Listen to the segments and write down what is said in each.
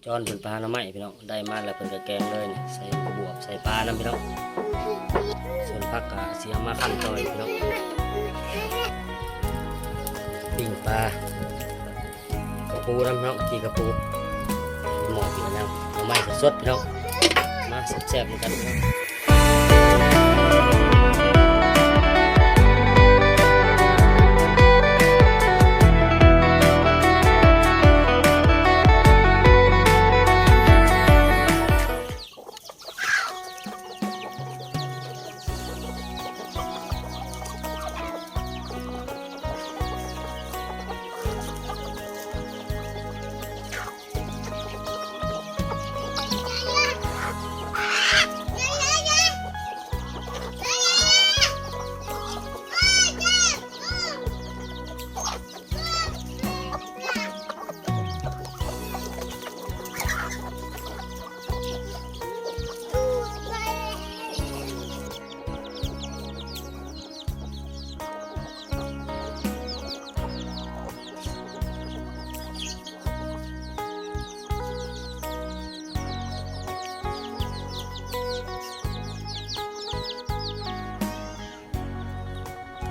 ຈອນເພິ່ນໄປຫາໜໍ່ໄມ້ພີ່ນ້ອງ ໄດ້ມາແລ້ວເພິ່ນກໍແກງເລີຍນີ້ ໃສ່ບວບໃສ່ປານຳພີ່ນ້ອງ. ສ່ວນຜັກກໍຊິເອົາມາຄັ້ນຕໍ່ອີກພີ່ນ້ອງ ປີ້ງປາ ກະປູນຳພີ່ນ້ອງ ຈີ່ກະປູ ໝໍ້ກິນກັນຫຍັງ ໜໍ່ໄມ້ສົດໆ ພີ່ນ້ອງ ມາແຊບໆ ນຳກັນພີ່ນ້ອງ.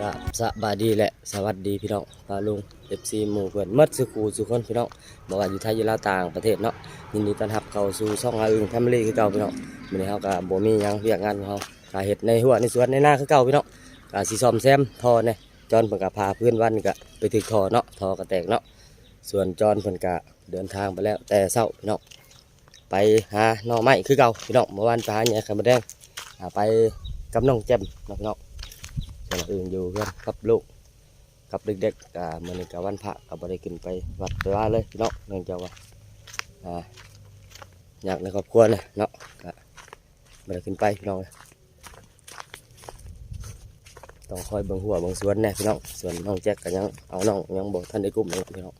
ກະສະບາຍດີ ແລະ ສະຫວັດດີພີ່ນ້ອງປ້າລຸງ ເອັຟຊີ ໝູ່ເພື່ອນໝົດສູ່ຄູ່ສູ່ຄົນພີ່ນ້ອງ ບໍ່ວ່າຢູ່ໄທ ຢູ່ລາວ ຕ່າງປະເທດເນາະ. ຍິນດີຕ້ອນຮັບເຂົ້າສູ່ຊ່ອງອາອຶ່ງ Family ຄືເກົ່າພີ່ນ້ອງ. ມື້ນີ້ເຮົາກະບໍ່ມີຫຍັງ ວຽກງານຂອງເຮົາກະເຮັດໃນຮົ້ວໃນສວນໃນນາຄືເກົ່າພີ່ນ້ອງ ກະຊິສ້ອມແຊມທໍ່ແດ່. ຈອນເພິ່ນກະພາພື້ນວັນກະໄປຖືກທໍ່ເນາະ ທໍ່ກະແຕກເນາະ. ສ່ວນຈອນເພິ່ນກະເດີນທາງໄປແລ້ວແຕ່ເຊົ້າພີ່ນ້ອງ ໄປຫາໜໍ່ໄມ້ຄືເກົ່າພີ່ນ້ອງ. ເມື່ອວານໄປຫາແຍ່ໄຂ່ມົດແດງ ອາ ໄປກັບນ້ອງແຈ່ມເນາະພີ່ນ້ອງ. ສ່ວນອາອຶ່ງຢູ່ເຮືອນກັບລູກກັບເດັກໆ ກະມື້ນີ້ກະວັນພະ ກະບໍ່ໄດ້ຂຶ້ນໄປວັດໄປວາເລີຍພີ່ນ້ອງ ເນື່ອງຈາກວ່າ ອາ ຍາກໃນຄອບຄົວແດ່ເນາະ ກະບໍ່ໄດ້ຂຶ້ນໄປພີ່ນ້ອງ. ຕ້ອງຄອຍເບິ່ງຮົ້ວເບິ່ງສວນແດ່ພີ່ນ້ອງ. ສ່ວນນ້ອງແຈັກກໍຍັງເອົານ້ອງຍັງບໍ່ທັນໄດ້ກຸ້ມເນາະພີ່ນ້ອງ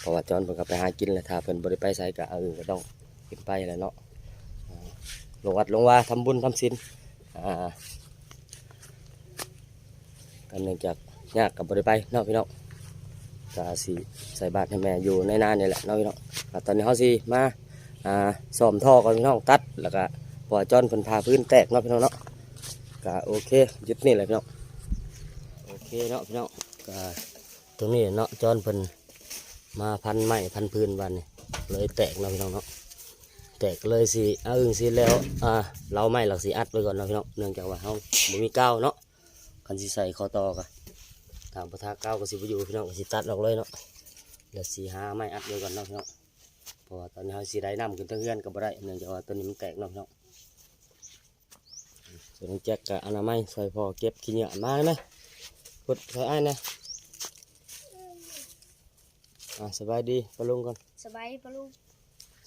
ເພາະວ່າຈອນເພິ່ນກໍໄປຫາກິນແລ້ວ ຖ້າເພິ່ນບໍ່ໄດ້ໄປໃສກໍ ອາອຶ່ງກໍຕ້ອງຂຶ້ນໄປແຫຼະເນາະ ອາ ລົງວັດລົງວາ ທຳບຸນທຳສິນ ອາ ກໍເນື່ອງຈາກຍາກກໍບໍ່ໄດ້ໄປເນາະພີ່ນ້ອງ. ກະຊິໃສ່ບາດໃຫ້ແມ່ຢູ່ໃນນານີ້ແຫຼະເນາະພີ່ນ້ອງ. ກະຕອນນີ້ເຮົາຊິມາ ອ່າ ສ້ອມທໍ່ກ່ອນພີ່ນ້ອງ ຕັດ ແລ້ວກະ ເພາະວ່າຈອນເພິ່ນພາພື້ນແຕກເນາະພີ່ນ້ອງເນາະ. ກະໂອເຄ ຈຸດນີ້ແຫຼະພີ່ນ້ອງ ໂອເຄເນາະພີ່ນ້ອງ. ກະຕົງນີ້ເນາະ ຈອນເພິ່ນມາພັນໄມ້ພັນພື້ນວັນນີ້ ເລີຍແຕກເນາະພີ່ນ້ອງເນາະ. ແຕກເລີຍຊິ ອາອຶ່ງຊິແລ້ວ ອ່າ ເລົາໄມ້ແລ້ວຊິອັດໄວ້ກ່ອນເນາະພີ່ນ້ອງ ເນື່ອງຈາກວ່າເຮົາບໍ່ມີກາວເນາະ. ຄັນຊິໃສ່ຂໍ້ຕໍ່ກະ ທາງປະທາກາວກໍຊິບໍ່ຢູ່ພີ່ນ້ອງ ກໍຊິຕັດອອກເລີຍເນາະ ແລ້ວຊິຫາໄມ້ອັດໄວ້ກ່ອນເນາະພີ່ນ້ອງ. ເພາະວ່າຕອນນີ້ເຮົາຊິໄດ້ນ້ຳຂຶ້ນເທິງເຮືອນກໍບໍ່ໄດ້ ເນື່ອງຈາກວ່າຕົວນີ້ມັນແຕກເນາະພີ່ນ້ອງ. ສ່ວນນ້ອງແຈັກກໍອະນາໄມຊ່ອຍພໍ່ເກັບຂີ້ເຫຍື້ອ ມາໄດ້ໄໝ ພຸດຊ່ອຍອ້າຍແດ່. ອ່າ ສະບາຍດີປ້າລຸງກ່ອນ ສະບາຍດີປ້າລຸງ.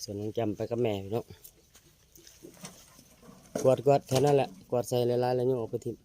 ສ່ວນນ້ອງແຈ່ມໄປກັບແມ່ພີ່ນ້ອງ ກວາດໆ ແຖວນັ້ນແຫຼະ ກວາດໃສ່ຫຼາຍໆ ແລ້ວໂຍນອອກໄປຖິ້ມ.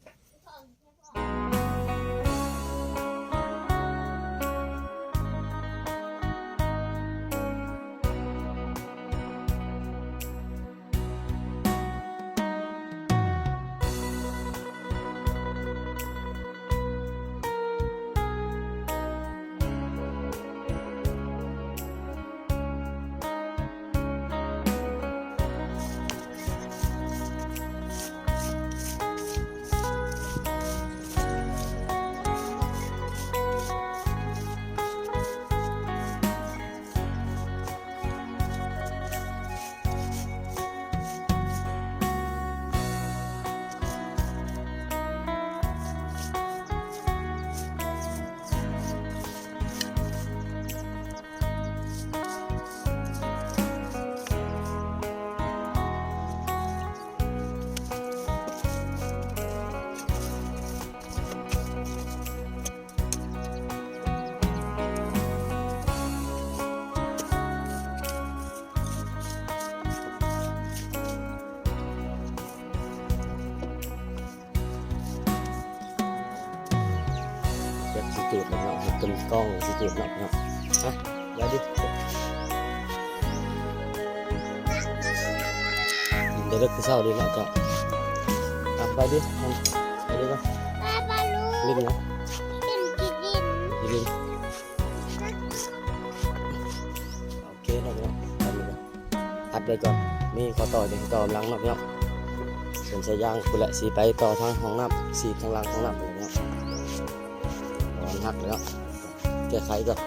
ແບບຊິຈູດເນາະ ເຮັດເປັນກ້ອງຊິຈູດເນາະ ເນາະ. ອ່ະ ໄດ້ດິ ໄດ້ເລີກຄືເຊົ້າດີເນາະເຈົ້າ. ອ່ະ ໄປດິ ໄປດິກ່ອນ ຫຼິ້ນຫຍັງ? ຫຼິ້ນຂີ້ດິນ ຂີ້ດິນ. ໂອເຄເນາະ ພີ່ນ້ອງ ຕອນ ໄປກ່ອນ ມີຂໍ້ຕໍ່ ຈະຕໍ່ກຳລັງເນາະພີ່ນ້ອງ. ສ່ວນສາຍຢາງພຸ້ນແຫຼະ ຊິໄປຕໍ່ທາງຫ້ອງນ້ຳ ສີດທາງຫຼັງຫ້ອງນ້ຳພຸ້ນແຫຼະເນາະ. ມັນຫັກແລ້ວເນາະ ແກ້ໄຂກ່ອນ.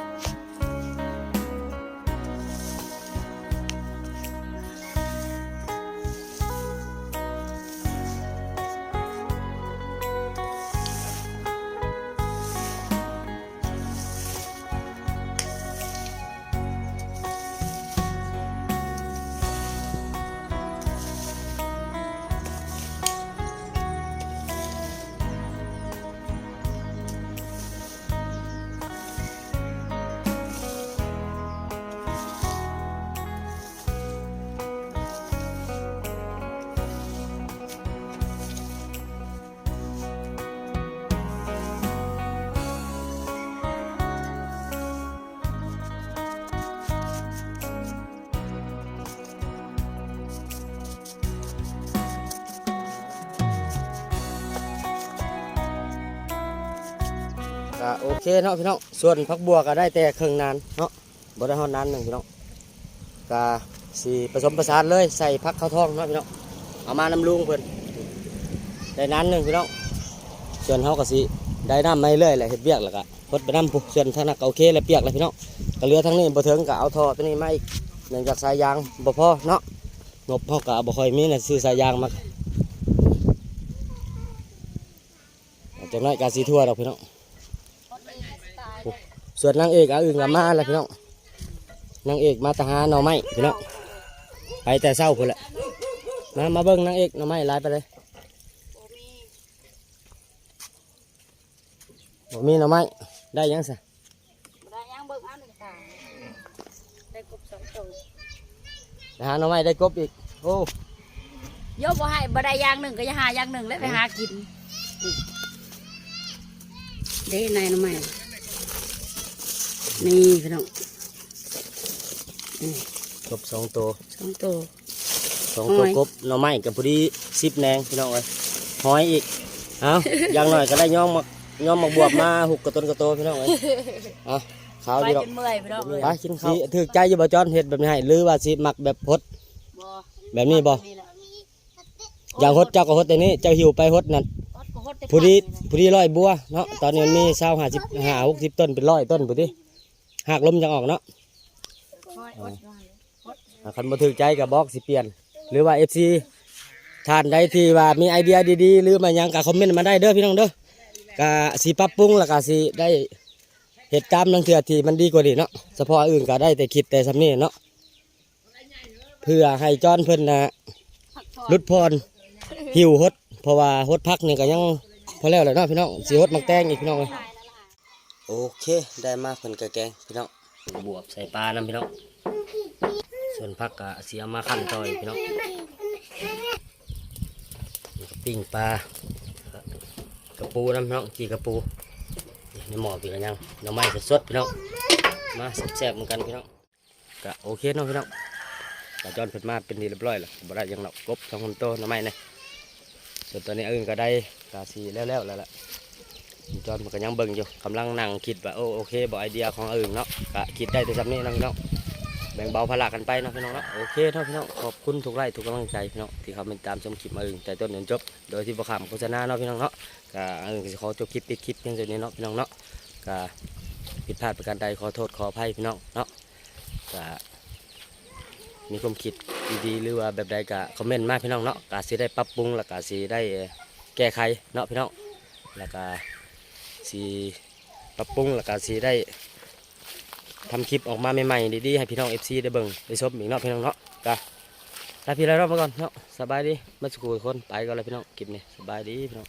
ກະໂອເຄເນາະພີ່ນ້ອງ ສ່ວນຜັກບົ່ວກະໄດ້ແຕ່ເຄິ່ງນານເນາະ ບໍ່ໄດ້ຮອດນານໜຶ່ງພີ່ນ້ອງ. ກະຊິປະສົມປະສານເລີຍ ໃສ່ຜັກຂາວທອງເນາະພີ່ນ້ອງ ເອົາມານຳລຸງເພິ່ນ ໄດ້ນານໜຶ່ງພີ່ນ້ອງ. ສ່ວນເຮົາກະຊິໄດ້ນ້ຳມາເລື້ອຍແຫຼະ ເຮັດວຽກແລ້ວກະ ຫົດໄປນຳພຸ້ນ. ສ່ວນທາງນັ້ນກະໂອເຄແລ້ວ ປຽກແລ້ວພີ່ນ້ອງ. ກະເຫຼືອທາງນີ້ບໍ່ເຖິງ ກະເອົາທໍ່ໂຕນີ້ມາອີກ ເນື່ອງຈາກສາຍຢາງບໍ່ພໍເນາະ ງົບເຮົາກະບໍ່ຄ່ອຍມີນະ ຊື້ສາຍຢາງມາ. ຈັກໜ້ອຍກະຊິທົ່ວດອກພີ່ນ້ອງ. ສ່ວນນາງເອກອາອຶ່ງກະມາແລ້ວພີ່ນ້ອງ. ນາງເອກມາແຕ່ຫາໜໍ່ໄມ້ພີ່ນ້ອງ ໄປແຕ່ເຊົ້າພຸ້ນແຫຼະ. ມາ ມາເບິ່ງນາງເອກ ໜໍ່ໄມ້ຫຼາຍປານໃດ? ບໍ່ມີໜໍ່ໄມ້ ໄດ້ຫຍັງຊະ? ບໍ່ໄດ້ຫຍັງ ເບິ່ງເອົາໜຶ່ງຕາ ໄດ້ກົບສອງໂຕ ໄປຫາໜໍ່ໄມ້ໄດ້ກົບອີກ. ໂອ້ ໂຍ ບໍ່ໃຫ້ ບໍ່ໄດ້ຢ່າງໜຶ່ງກະຢ່າຫາຢ່າງໜຶ່ງແຫຼະ ໄປຫາກິນ. ເດ້ ນາຍໜໍ່ໄມ້ ນີ້ພີ່ນ້ອງ ນີ້ ກົບສອງໂຕ ສອງໂຕ ສອງໂຕ ຫອຍ ກົບ ໜໍ່ໄມ້ກະພໍດີສິບແໜງພີ່ນ້ອງເອີຍ. ຫອຍອີກ ເອົ້າ ຢ່າງໜ້ອຍກະໄດ້ຍ້ອມໝາກ ຍ້ອມໝາກບວບມາຫຸກກະຕົນກະໂຕພີ່ນ້ອງເອີຍ. ເອົ້າ ຂາວຢູ່ດອກ ໄປຈົນເມື່ອຍພີ່ນ້ອງເອີຍ. ໄປກິນເຂົ້າ. ຖືກໃຈຢູ່ບໍ່ຈອນ ເຮັດແບບນີ້ໃຫ້ ຫຼືວ່າຊິມັກແບບຫົດ? ບໍ່ ແບບນີ້ບໍ່? ຢາກຫົດເຈົ້າກະຫົດແຕ່ນີ້ ເຈົ້າຫິ້ວໄປຫົດນັ້ນ ຫົດກະຫົດແຕ່ ພໍດີ ປາກນີ້ແຫຼະ ພໍດີຮ້ອຍບົວເນາະ. ຕອນນີ້ມັນມີຊາວ ຫ້າສິບ ຫ້າຫົກສິບຕົ້ນ ເປັນຮ້ອຍຕົ້ນພຸ້ນຕິ ຮາກລົມຈັ່ງອອກເນາະ. ອາ ຄັນບໍ່ຖືກໃຈກະບອກຊິປ່ຽນ ຫຼືວ່າເອັຟຊີທ່ານໃດທີ່ວ່າມີໄອເດຍດີໆ ຫຼືມາຫຍັງກະຄອມເມັນມາໄດ້ເດີພີ່ນ້ອງເດີ. ກະຊິປັບປຸງ ແລ້ວກະຊິໄດ້ເຮັດຕາມລາງເທື່ອທີ່ມັນດີກວ່ານີ້ເນາະ. ສະເພາະອາອຶ່ງກະໄດ້ແຕ່ຄິດແຕ່ສ່ຳນີ້ເນາະ ເພື່ອໃຫ້ຈອນເພິ່ນນະ ພັກຜ່ອນ ຫຼຸດຜ່ອນ ຫິ້ວຫົດ ເພາະວ່າຫົດຜັກນີ້ກະຍັງພໍແລ້ວແຫຼະເນາະພີ່ນ້ອງ. ຊິຫົດໝາກແຕງອີກພີ່ນ້ອງເອີຍ. ໂອເຄ ໄດ້ມາເພິ່ນກະແກງພີ່ນ້ອງ ບວບໃສ່ປານຳພີ່ນ້ອງ. ສ່ວນຜັກກະຊິເອົາມາຄັ້ນຕໍ່ອີກພີ່ນ້ອງ ປີ້ງປາ ກະປູນຳພີ່ນ້ອງ ຈີ່ກະປູ. ໃນໝໍ້ພີ້ກະຍັງ ໜໍ່ໄມ້ສົດໆພີ່ນ້ອງ ມາແຊບໆນຳກັນພີ່ນ້ອງ. ກະໂອເຄເນາະພີ່ນ້ອງ ກະຈອນເພິ່ນມາເປັນທີ່ຮຽບຮ້ອຍແລ້ວ ບໍ່ໄດ້ຫຍັງດອກ ກົບສອງສາມໂຕ ໜໍ່ໄມ້ນີ້. ສ່ວນຕອນນີ້ອາອຶ່ງກະໄດ້ ກະຊິແລ້ວໆແລ້ວລະ ຈອນເພິ່ນກະຍັງເບິ່ງຢູ່ ກຳລັງນັ່ງຄິດວ່າ ໂອ້ ໂອເຄບໍ່ ໄອເດຍຂອງອາອຶ່ງເນາະ. ກະຄິດໄດ້ແຕ່ສ່ຳນີ້ເນາະພີ່ນ້ອງ ແບ່ງເບົາພາລະກັນໄປເນາະພີ່ນ້ອງເນາະ. ໂອເຄເນາະພີ່ນ້ອງ ຂອບຄຸນທຸກໄລກ໌ທຸກກຳລັງໃຈພີ່ນ້ອງ ທີ່ເຂົ້າມາຕິດຕາມຊົມຄລິບອາອຶ່ງແຕ່ຕົ້ນຈົນຈົບ ໂດຍທີ່ບໍ່ຂ້າມໂຄສະນາເນາະພີ່ນ້ອງເນາະ. ກະອາອຶ່ງກະຊິຂໍຈົບຄລິບ ປິດຄລິບພຽງເທົ່ານີ້ເນາະພີ່ນ້ອງເນາະ. ກະຜິດພາດປະການໃດ ຂໍໂທດຂໍອະໄພພີ່ນ້ອງເນາະ. ກະມີຄວາມຄິດດີໆ ຫຼືວ່າແບບໃດກະຄອມເມັນມາພີ່ນ້ອງເນາະ. ກະຊິໄດ້ປັບປຸງ ແລ້ວກະຊິໄດ້ແກ້ໄຂເນາະພີ່ນ້ອງ ແລ້ວກະຊິປັບປຸງ ແລ້ວກະຊິໄດ້ທຳຄລິບອອກມາໃໝ່ໆ ດີໆ ໃຫ້ພີ່ນ້ອງເອັຟຊີໄດ້ເບິ່ງໄດ້ຊົມອີກເນາະພີ່ນ້ອງເນາະ. ກະລາພີ່ລານ້ອງໄປກ່ອນເນາະ ສະບາຍດີໝົດສູ່ຜູ້ທຸກຄົນ ໄປກ່ອນແລ້ວພີ່ນ້ອງ ຄລິບນີ້ ສະບາຍດີພີ່ນ້ອງ.